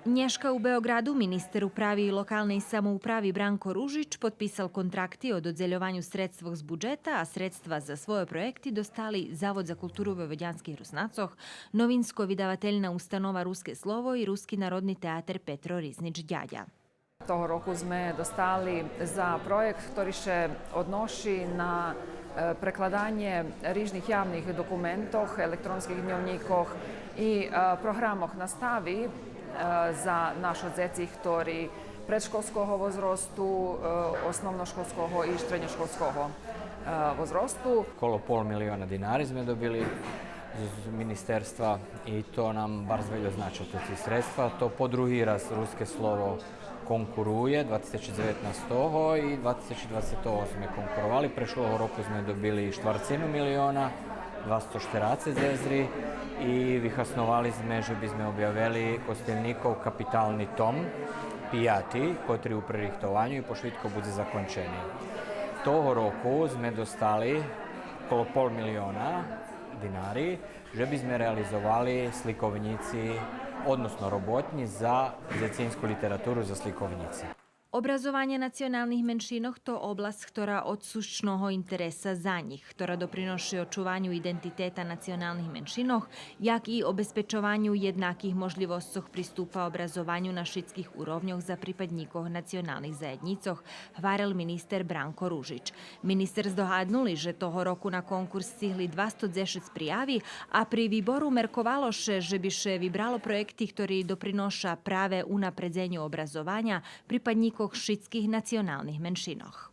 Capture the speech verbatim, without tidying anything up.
Нєшка у Беоґраду министер управи и локалней самоуправи Бранко Ружич подписал контракти о додзельованю средствох з буджета, а средства за свойо проєкти достали Завод за културу войводянских Руснацох, Новинско-видавательна установа Руске слово и Руски народни театер Петро Ризнич Дядя. Того року зме достали за проєкт котри ше одноши на, е, прекладанє рижних явних документох, електронских дньовнїкох и, е, програмох настави, е, за нашо дзеци хтори предшколского возросту, е, основношколского и штредньошколского, е, возросту. Коло пол милиона динари зме добили з, з министерства и то нам барз вельо значело, тоти средства. То по други раз Руске слово конкурує, двацец тисячи дзеветнастого и двацец тисячи двацец осме конкуровали. Прешлого року зме добили штварцину милиона, двасто штерацец езри и вихасновали зме же би зме обявели Костельников капитални том, пияти, котри у пририхтованю и пошвидко будзе закончени. Того року зме достали коло пол милиона динари, же би зме реализовали сликовнїци, односно роботнї за дзецинску литературу за сликовнїци. Образованє националних меншинох то обласц хтора од сущного интереса за нїх, хтора доприноши очуваню идентитета националних меншинох, як и обезпечованю єднаких можлївосцох приступа образованю на шицких уровньох за припаднїкох националних заєднїцох, гварел министер Бранко Ружич. Министер здогаднули же того року на конкурс сцигли двасто дзешец прияви, а при вибору мерковало ше же би ше вибрало проєкти хтори доприноша праве унапредзеню образованя припаднїкох шицких националних меншинох.